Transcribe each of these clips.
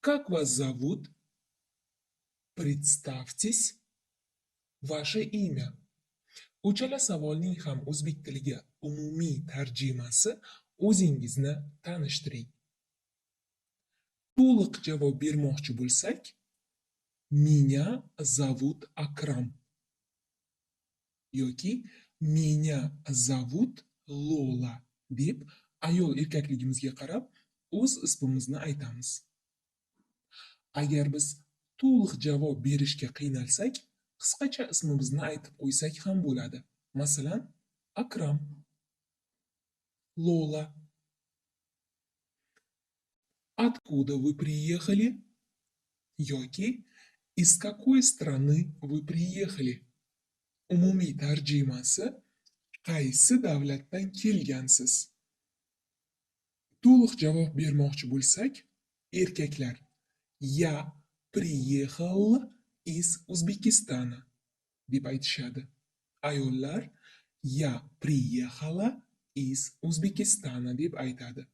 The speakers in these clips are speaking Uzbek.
Как вас зовут? Представьтесь. Ваше имя. Uchala savolning ham o'zbek tiliga umumiy tarjimasi o'zingizni tanishtiring. To'liq javob bermoqchi bo'lsak, Меня зовут Akram yoki Меня зовут Lola deb ayol erkakligimizga qarab o'z ismimizni aytamiz. Agar biz to'liq javob berishga qiynalsak, qisqacha ismimizni aytib qo'ysak ham bo'ladi. Masalan, Akram, Lola. Откуда вы приехали? Yoki из какой страны вы приехали? Umumiy tarjimasi qaysi davlatdan kelgansiz? To'liq javob bermoqchi bo'lsak, erkaklar "Я приехал из Узбекистана" deb aytishadi. Ayollar "Я приехала из Узбекистана" deb aytadi.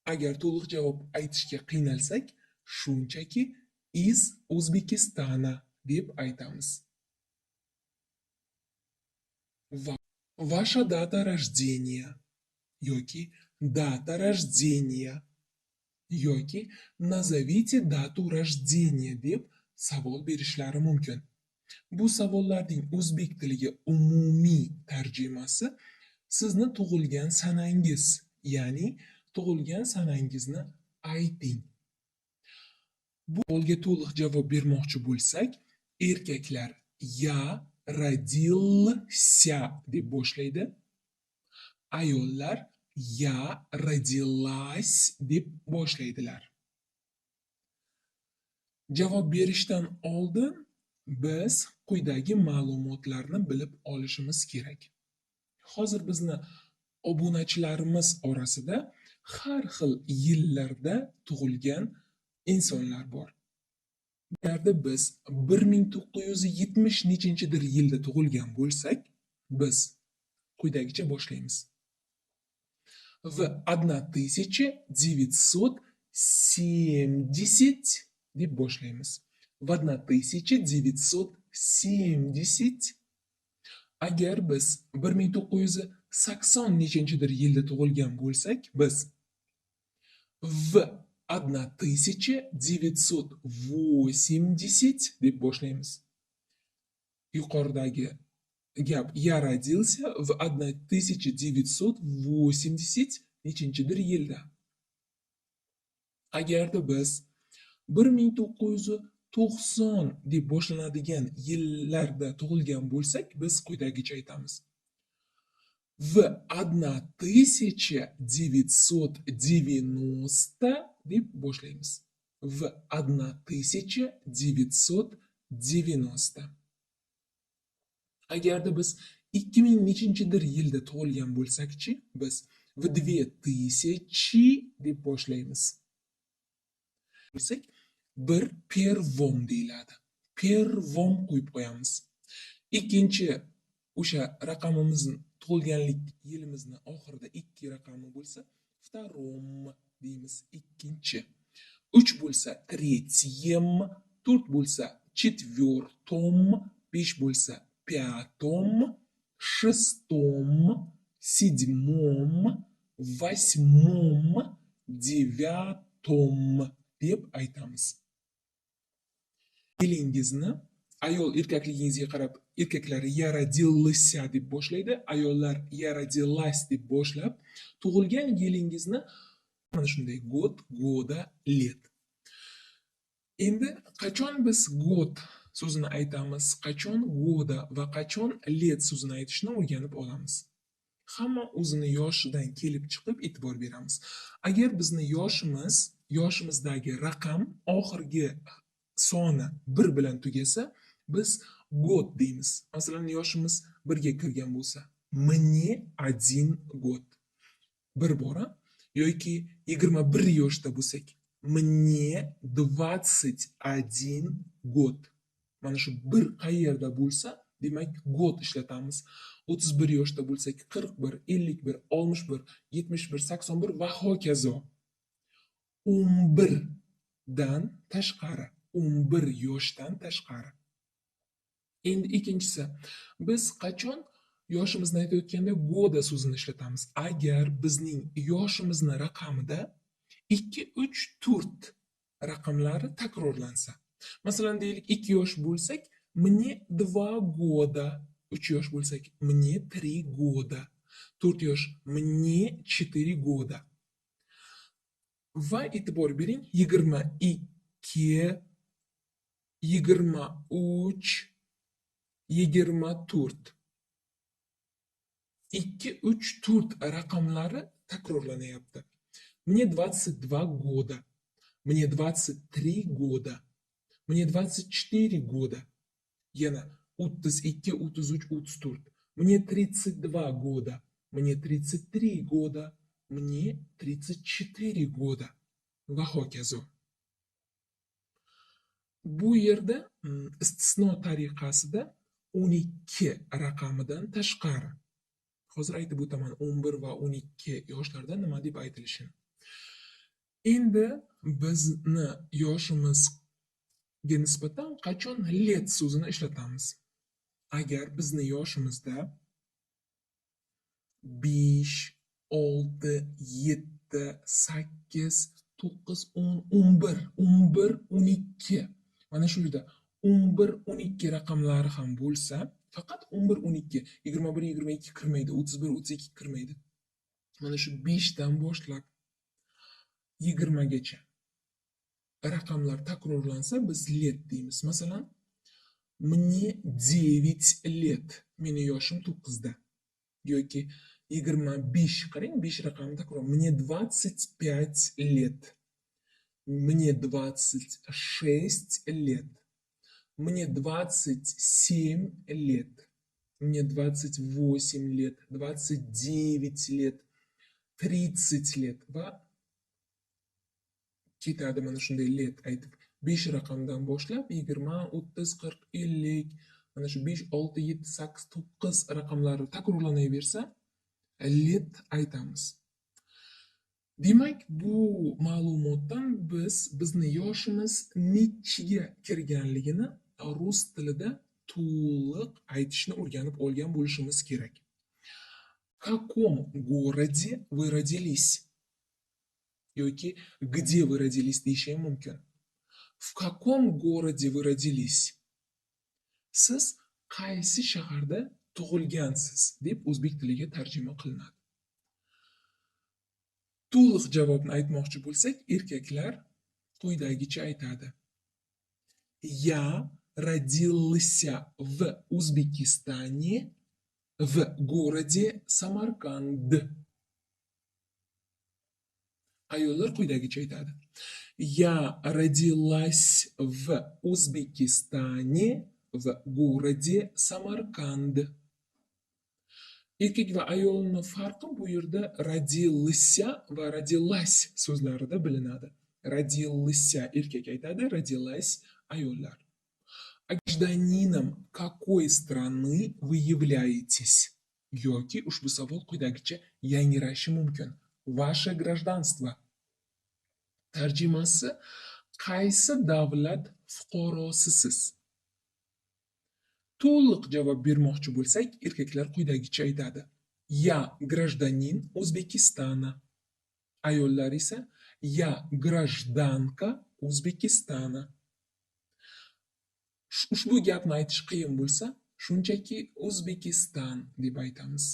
Agar to'liq javob aytishga qiynalsak, shunchaki "из Узбекистана" deb aytamiz. Ваша дата рождения yoki дата рождения yoki назовите дату рождения deb savol berishlari mumkin. Bu savollarning o'zbek tiliga umumiy tarjimasi sizni tug'ilgan sanangiz, ya'ni tug'ilgan sanangizni ayting. Bu savolga to'liq javob bermoqchi bo'lsak, erkaklar "Я родился" deb boshlaydi. Ayollar "Я родилась" deb boshlaydilar. Javob berishdan oldin biz quyidagi ma'lumotlarni bilib olishimiz kerak. Hozir bizni obunachilarimiz orasida har xil yillarda tug'ilgan insonlar bor. Agarda biz 1970 nechinchidir yilda tug'ilgan bo'lsak, biz quyidagicha boshlaymiz. В 1970 deb boshlaymiz. В 1970. Agar biz 1980 nechinchidir yilda tug'ilgan bo'lsak, biz в 1980 deb boshlaymiz. Yuqoridagi gap "Я родился в 1980" nechinchidir yilda. Agarda biz 1990 deb boshlanadigan yillarda tug'ilgan bo'lsak, biz quyidagicha aytamiz. В 1990 deb boshlaymiz. В 1990. Agarda biz 2000 nechinchidir yilda tug'ilgan bo'lsak-chi, biz в 2000 deb boshlaymiz. Bo'lsak, bir первом deyiladi. Первом qo'yib qo'yamiz. Ikkinchi o'sha raqamimizni, tug'ilganlik yilimizni oxirida ikki raqami bo'lsa, втором deymiz, ikkinchi. Uch bo'lsa, третьем, to'rt bo'lsa, четвертом, besh bo'lsa, пятом, шестом, седьмом, восьмом, девятом deb aytamiz. Yilingizni ayol erkakligingizga qarab erkaklar "Я родился" deb boshlaydi, ayollar "Я родилась" deb boshlab, tug'ilgan yilingizni mana shunday: год, года, лет. Endi qachon biz "год" so'zini aytamiz, qachon "года" va qachon "лет" so'zini aytishni o'rganib olamiz. Hamma o'zini yoshidan kelib chiqib e'tibor beramiz. Agar bizni yoshimizdagi raqam oxirgi soni 1 bilan tugasa, biz "год" deymiz. Masalan, yoshimiz 1 ga kirgan bo'lsa, мне 1 год. Bir bora yoki 21 yoshda bo'lsak, мне 21 год. Mana shu bir qayerda bo'lsa, demak, "год" ishlatamiz. 31 yoshda bo'lsak, 41, 51, 61, 71, 81 va hokazo. 11 dan tashqari, 11 yoshdan tashqari. Endi ikkinchisi, biz qachon yoshimizni aytayotganda года so'zini ishlatamiz? Agar bizning yoshimizni raqamida 2, 3, 4 raqamlari takrorlansa. Masalan, deylik, 2 yosh bo'lsak, мне 2 года, 3 yosh bo'lsak, мне 3 года, 4 yosh, мне 4 года. Va e'tibor bering, 22, 23, 24. 2, 3, 4 raqamlari takrorlanyapti. Мне 22 года. Мне 23 года. Мне 24 года. Yana 32, 33, 34. Мне 32 года. Мне 33 года. Мне 34 года. Va hokazo. Bu yerda istisno tariqasida 12 raqamidan tashqari. Hozir aytib o'taman 11 va 12 yoshlarda nima deb aytilishini. Endi bizni yoshimizga nisbatan qachon лет so'zini ishlatamiz? Agar bizni yoshimizda 5, 6, 7, 8, 9, 10, 11, 11, 12, mana shu yerda 11, 12 raqamlari ham bo'lsa, faqat 11, 12, 21, 22 kirmaydi, 31, 32 kirmaydi. Mana shu 5 dan boshlab 20 gacha raqamlar takrorlansa, biz лет deymiz. Masalan, мне 9 лет. Meni yoshim 9 da. Yoki 25, qarang, 5 raqamni takror. Мне 25 лет. Мне 26 лет. Мне 27 лет. Мне 28 лет, 29 лет, 30 лет va ketadi mana shunday лет aytib. 5 raqamdan boshlab 20, 30, 40, 50, mana shu 5, 6, 7, 8, 9 raqamlari takrorlanaversa, лет aytamiz. Demak, bu ma'lumotdan biz bizni yoshimiz nechiga kirganligini rus tilida to'liq aytishni o'rganib olgan bo'lishimiz kerak. В каком городе вы родились? Yoki где вы родились deyish ham mumkin. В каком городе вы родились? Siz qaysi shaharda tug'ilgansiz deb o'zbek tiliga tarjima qilinadi. To'liq javobni aytmoqchi bo'lsak, erkaklar quyidagicha aytadi. Я родился в Узбекистане, в городе Самарканд. Ayollar quyidagicha aytadi. Я родилась в Узбекистане, в городе Самарканд. Erkak va ayolni farqi bu yerda родился va родилась so'zlarida bilinadi. Родился erkak aytadi, родилась ayollar. Гражданином какой страны вы являетесь? Yoki ushbu savol quyidagicha yangrashi mumkin. Ваше гражданство. Tarjimasi: qaysi davlat fuqarosisiz? To'liq javob bermoqchi bo'lsak, erkaklar quyidagicha aytadi. Я гражданин Узбекистана. Ayollar esa я гражданка Узбекистана. Ushbu gapni aytish qiyin bo'lsa, shunchaki O'zbekiston deb aytamiz.